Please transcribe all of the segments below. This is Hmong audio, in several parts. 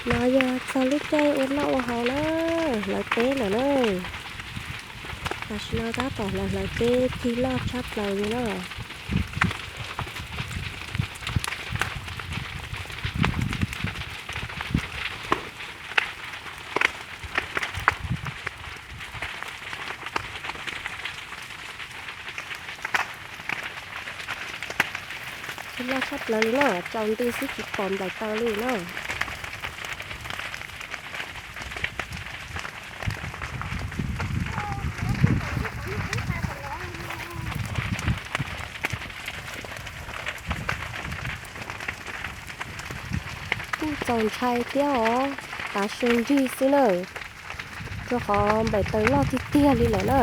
No yog txog lub caij ua noj ua haus na, hlawv teb lawm na. Tam sim no tab tom los hlawv teb cig loj tshaj plaws li na. Cig loj tshaj plaws li na, tsaus nti xwb tsis pom nplaim taws li na. Kuj txaus ntshai thiab os, tav su nrig xwb na, rau qhov nplaim taws loj tiag tiag li lawm na.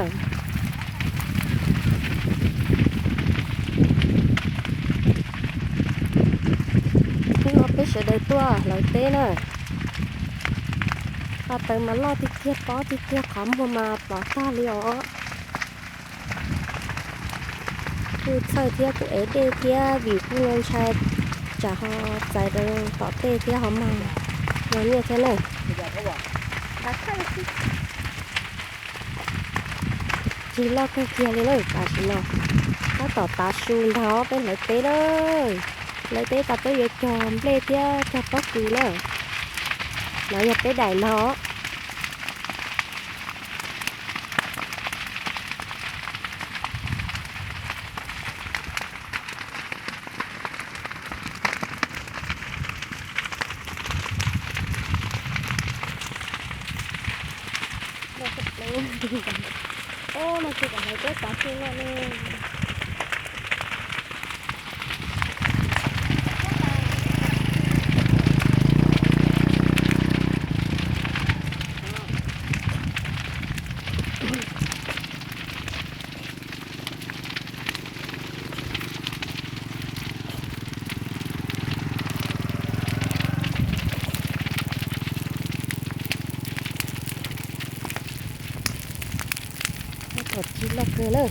Hnub no peb sawv daws tuaj hlawv teb na, nplaim taws mas loj tiag tiag, pob tiag tiag, qhov muag mas plov tag li os. Kuj txhawj thiab kuj ev dej thiab vim kuj ntshai tsam ho txais rau tom tej thiab ho mag los nyiaj thiab na. Cig loj kawg kiag li na, tam sim no tab tom tav su ntag peb hlawv teb na. Hlawv teb tas peb yuav cog nplej thiab cog pob kws na. No yog peb daim ntag. Ub, no tsis kom hlawv teb tav su no ne. Tab tom cig loj kawg na,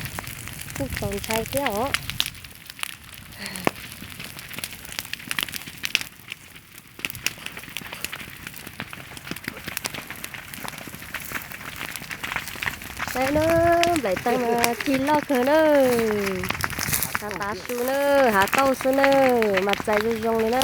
kuj txaus ntshai thiab os. Saib na, nplaim taws mas cig loj kawg na. Hav tav su na, hav tauj xwb na, mas txais zoo zoo li na.